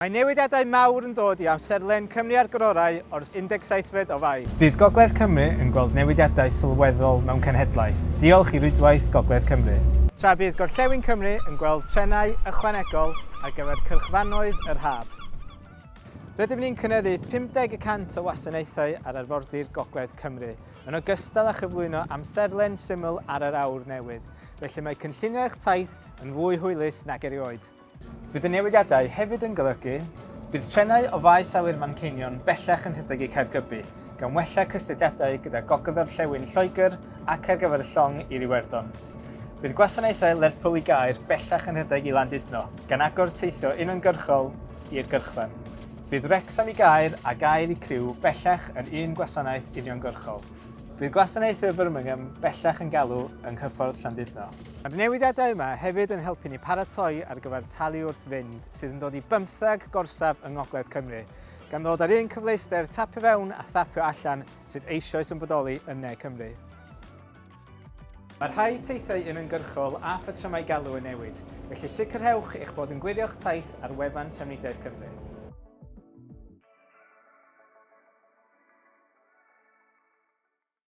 Mae newidiadau mawr yn dod i amserlen Cymru a'r Gororau o'r 17fed o Fai. Bydd Gogledd Cymru yn gweld newidiadau sylweddol mewn cenhedlaeth, diolch i Rwydwaith Gogledd Cymru. Tra bydd Gorllewin Cymru yn gweld trenau ychwanegol ar gyfer cyrchfanoedd yr haf. Rydym ni'n cynyddu 50 y cant o wasanaethau ar arfordir Gogledd Cymru, yn ogystal â chyflwyno amserlen syml ar yr awr newydd, felly mae cynllunio eich taith yn fwy hwylus nag erioed. Bydd y newidiadau hefyd yn golygu bydd trenau o faes awyr Manceinion bellach yn rhedeg i Caergybi, gan wella cysylltiadau gyda gogledd-orllewin Lloegr ac ar gyfer y llong i'r Iwerddon. Bydd gwasanaethau Lerpwl i Gaer bellach yn rhedeg i Landudno, gan agor teithio uniongyrchol i'r gyrchfan. Bydd Wrecsam i Gaer a Gaer i Crewe bellach yn un gwasanaeth uniongyrchol. Bydd gwasanaethau o Birmingham bellach yn galw yng Nghyffordd Llandudno. Mae'r newidiadau yma hefyd yn helpu ni paratoi ar gyfer talu wrth fynd, sydd yn dod i bymtheg gorsaf yng Ngogledd Cymru, gan ddod â'r un cyfleuster tapio fewn a thapio allan sydd eisoes yn bodoli yn Ne Cymru. Mae rhai teithiau uniongyrchol a phatrymau galw yn newid, felly sicrhewch eich bod yn gwirio'ch taith ar wefan Trafnidiaeth Cymru.